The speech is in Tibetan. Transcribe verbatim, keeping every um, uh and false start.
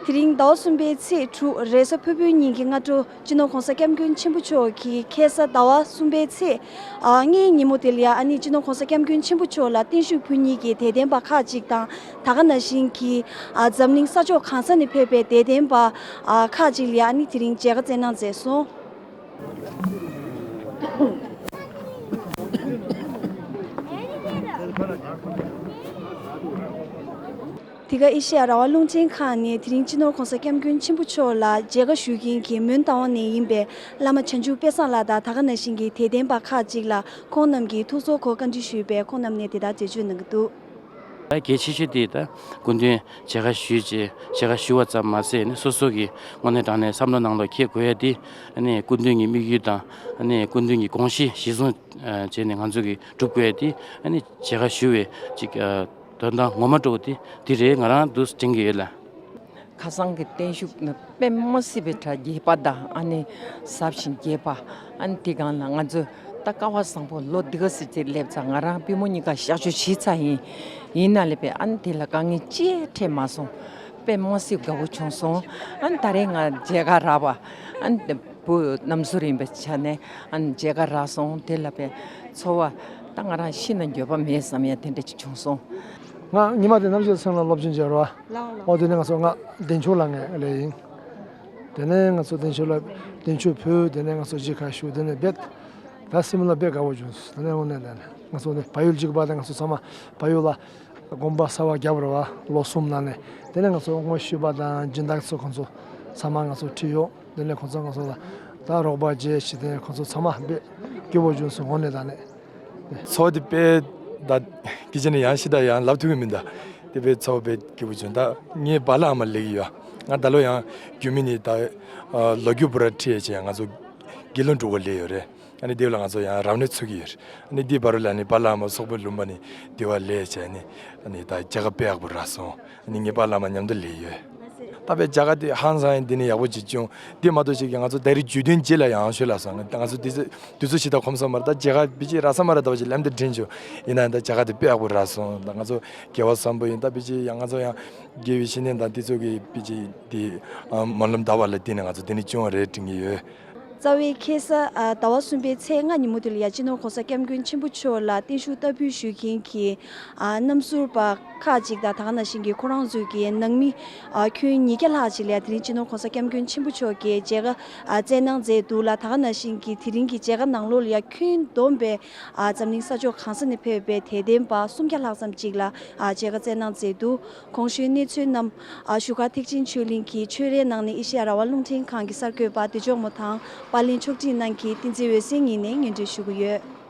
དེ་རིང་ཟླ་བ་གསུམ་པའི་ཚེས་དྲུག་རེས་གཟའ་ཕུར་བུའི་ཉིན་གྱི་སྔ་དྲོ་སྤྱི་ནོར་༸གོང་ས་༸སྐྱབས་མགོན་ཆེན་པོ་མཆོག་གིས་ཁ་སང་ཟླ་བ་གསུམ་པའི་ཚེས་ཨ་ལྔའི་ཉིན་མོ་དེ་ལ་ཡ་ཨ་ནི་སྤྱི་ནོར་༸གོང་ས་༸སྐྱབས་མགོན་ཆེན་པོ་མཆོག་ལ་བརྟན་བཞུགས་ཕུལ་མཁན་གྱི་དད་ལྡན་པ་ཁག་ཅིག་དང་། ད་ག་ནང་བཞིན་གྱི་ཨ་འཛམ་གླིང་ས་ཕྱོགས་གང་ས་ནས་ཕེབས་པའི་དད་ལྡན་པ་ཨ་ཁག་ཅིག་ལ་ཡ་ཨ་ནི་དེ་རིང་མཇལ་ཁ་བསྩལ་གནང་མཛད་སོང་། འདི་ག་ཨེ་ཤེ་ཡ་རང་དབང་རླུང་འཕྲིན་ཁང་ནས་དེ་རིང་སྤྱི་ནོར་༸གོང་ས་༸སྐྱབས་མགོན་ཆེན་པོ་མཆོག་ལ་མཇལ་ཁ་ཞུ་མཁན་གྱི་མོན་རྟ་དབང་ནས་ཡིན་པའི་བླ་མ་བྱང་ཆུབ་དཔལ་བཟང་ལགས་དང་། ད་ག་ནང་བཞིན་གྱི་དད་ལྡན་པ་ཁག་ཅིག་ལ་ཁོང་རྣམས་ཀྱིས་ཐུགས་གསོ་གོ་བཀའ་འདྲི་ཞུས་པས། ཁོང་རྣམས་ནས་དེ་ལྟར་འགྲེལ་བརྗོད་གནང་གི་འདུག། ད་གལ་ཆེ་ཤོས་དེ་ད་སྐུ་མདུན་མཇལ་ཁ་ཞུས་བྱས། མཇལ་ཁ་ཞུ་བ་ཙམ་མ་ཟད་ནི་སོ་སོ་གི་དངོས་གནས་དྲང་གནས་བསམ་བློ་ནང་ལ་འཁྱེར་དགོས་ཡ་དེ། ཨ་ནི་སྐུ་མདུན་གྱི་དམིགས་ཡུལ་དང་། ཨ་ནི་སྐུ་མདུན་གྱི་དགོངས་གཞི་གཞིར་བཟུང་བྱས་ནས་ང་ཚོ་གིས་སྒྲུབ་དགོས་ཡ་དེ། ཨ་ནི་མཇལ་ཁ་ཞུ་བའི་ཅིག་དོན་དག་ངོ་མ་འདྲ་བོ་དེ་དེ་རེད། ང་རང་འདུག་དྲན་གྱི་ཡོད་ལ། ཁ་སང་གི་བརྟན་བཞུགས་ནི་དཔེ་མ་སྲིད་པའི་གྲ་རྒྱས་པ་དང་། ཨ་ནི་ཟབ་ཞིང་རྒྱས་པ། ཨ་ནི་དེ་སྒང་ལ་ང་ཚོས་ད་སྐལ་བ་བཟང་པོ་ལོ་འདི་ག་ཙམ་ཅིག་སླེབས་ཙང་། ང་རང་པུས་མོ་གཉིས་ཀ་གཤག་བཅོས་བྱས་ཚར་ཡིན། ཡིན་ན་ལས་པས་ཨ་ནི་དེ་ལ་དཀའ་ངལ་ཅི་ཡང་འཕྲད་མ་སོང་། དཔེ་མ་སྲིད་དགའ་བོ་བྱུང་སོང་། ཨ་ནི་ད་རེས་ང་མཇལ་ཁ་རག་པ། ཨ་ནི་བུ་རྣམ་ཟུར་ཡིན་པའི་ཆ་ནས་ཨ་ནི་མཇལ་ཁ་རག་སོང་། དེ་ལ་པའི་ཚོར་བ་ད་ང་རང་ཤི་ན་འགྱོད་པ་མེད་བསམ་ཡ་དེ་འདྲ་ཅིག་བྱུང་སོང་། ང་ཉི་མ་དེ་རྣམ་རྒྱལ་ཚང་ལ་སློབ་སྦྱོང་བྱེད་རོགས། ཨོ་དེ་ནས་ང་ཚོ་ང་བདེ་མཆོག་ལ་ངས་ལས་ཡིན། དེ་ནས་ང་ཚོ་བདེ་མཆོག་ལ་བདེ་མཆོག་ཕུལ། དེ་ནས་ང་ཚོ་མཇལ་ཁ་ཞུ། དེ་ནས་བེད་ད་སེམས་ལ་དཔེ་དགའ་བོ་བྱུང་། དེ་ནས་འོ་ནས་དེ་ནས་ང་ཚོ་ནས་བལ་ཡུལ་གཅིག་པ་དང་ང་ཚོ་ཚང་མ་བལ་ཡུལ་ལ་དགོན་པ་གསར་བ་བརྒྱབ་རེད་བ། ལོ་གསུམ་ནང་ནས། དེ་ནས་ང་ཚོ་དངོས་ཤུལ་པ་དང་སྦྱིན་བདག་ཚོ་ཁོང་ཚོ་ཚང་མ་ང་ཚོ་ཁྲིད་ཡོད། དེ་ནས་ཁོང་ཚོ་ང་ཚོ་ལ་ད་རོགས་པ་བྱེད་ཞེས། དེ་ནས་ཁོང་ཚོ་ཚང་མ་དཔེ་སྐྱིད་པོ་བྱུང་སོང་། འོ་ནས་ད་ནས། ཚོར་བ་དེ་དཔེ་ད་སྐད་ཆ་ནི་ཡང་ཞིག་ད་ཡང་ལབ་ཐུབ་ཀྱི་མིན་ད། དེ་དཔེ་ཚོར་བ་དཔེ་སྐྱིད་པོ་བྱུང་། ད་ངའི་པཱ་ལགས་ཨ་མ་ལབ་ཀྱི་ཡོད། ང་ད་ལོ་ཡང་རྒྱུས་མེད་ནི་ད་ལོ་རྒྱུས་པུ་ར་ཁྲིད་ཡས་བྱས་ང་ཚོ་དགེ་སློང་དྲུག་པ་སླེབས་ཡོད་རེད། ཨ་ནི་དེ་ལ་ང་ཚོ་ཡང་རབ་གནས་ཚུགས་ཀྱི་ཡོད་རེད། ཨ་ནི་དེའི་བར་ལ་ནི་པཱ་ལགས་ཨ་མ་སོག་པོའི་ལུང་པ་ནས་དེ་བ་སླེབས་བྱས་ནི། ཨ་ནི་ད་མཇལ་ཁ་དཔེ་ཡག་པོ་རག་སོང་། ཨ་ནི་ངའི་པཱ་ལགས་ཨ་མ་མཉམ་དུ་སླེབས་ཡོད། ད་དཔེ་མཇལ་ཁ་དེ་ཧང་སང་ཡིན། འདི་ནི་ཡག་པོ་ཅིག་བྱུང་། འདི་མ་གཏོགས་ཅིག་གི་ང་ཚོ་ད་རེས་བརྗོད་དོན་རྗེས་ལ་ཡང་ཤོད་ལ་སོང་། ང་ང་ཚོ་དུས་ཚོད་དུས་ཚོད་ཞིག་ད་ཁོམ་སོང་མ་རེད། ད་མཇལ་ཁ་པི་ཅི་རག་ས་མ་རེད། ད་བ་ཅིག་ལམ་དུ་འདྲེན་བྱུང་། ཡིན་ན་ད་མཇལ་ཁ་དེ་དཔེ་ཡག་པོ་རག་སོང་། ད་ང་ཚོ་དགེ་བ་བཟང་པོ་ཡིན། ད་པི་ཅི་ཡང་ང་ཚོ་ཡང་དགེ་བའི་བཤེས་གཉེན་དང་དེ་ཚོ་གི་པི་ཅི་དེ་སྨོན་ལམ་འདའ་བ་ལ་བརྟེན་ནས་ང་ཚོ་དེ་ནི་བྱུང་བ་རེད་དྲན་གྱི་ཡོད། རྩ་བའི་ཁ་སང་ཨ་ཟླ་བ་གསུམ་པའི་ཚེས་ལྔ་ཉིན་མོ་དེ་ལ་ཡ་སྤྱི་ནོར་༸གོང་ས་༸སྐྱབས་མགོན་ཆེན་པོ་མཆོག་ལ་བརྟན་བཞུགས་བསྟར་འབུལ་ཞུ་མཁན་གྱི་ཨ་རྣམ་ཟུར་པ་ཁག་ཅིག་དང་། ད་ག་ནང་བཞིན་གྱི་ཁོ་རང་ཚོའི་གི་ནང་མི་ཨ་ཁྱོན་ཉིས་བརྒྱ་ལྷག་ཅིག་ལ་དེ་རིང་སྤྱི་ནོར་༸གོང་ས་༸སྐྱབས་མགོན་ཆེན་པོ་མཆོག་གིས་མཇལ་ཁ་ཨ་བསྩལ་གནང་མཛད་འདུག་ལ། ད་ག་ནང་བཞིན་གྱི་དེ་རིང་གི་མཇལ་ཁ་ནང་ལོགས་ལ་ཡ་ཁྱོན་བསྡོམས་པའི་ཨ་འཛམ་གླིང་ས་ཕྱོགས་གང་ས་ནས་ཕེབས་པའི་དད་ལྡན་པ་སུམ་བརྒྱ་ལྷག་ཙམ་ཅིག་ལ་ཨ་མཇལ་ཁ་བསྩལ་གནང་མཛད་འདུག། གོང་ཞུས་གནས་ཚུལ་རྣམས་ཨ་བཞུགས་སྒར་ཐེག་ཆེན་ཆོས་གླིང་གི་ཆོས་རའི་ནང་ནས་ཨེ་ཤེ་ཡ་རང་དབང་རླུང་འཕྲིན་ཁང་གི་གསར་འགོད་པ་བདེ་མཆོག་མོ་དང་། པར་ལེན་ཕྱོགས་སྒྲིག་གནང་མཁན་བསྟན་འཛིན་འོད་ཟེར་གཉིས་ནས་སྙན་སྒྲོན་ཞུ་གི་ཡོད།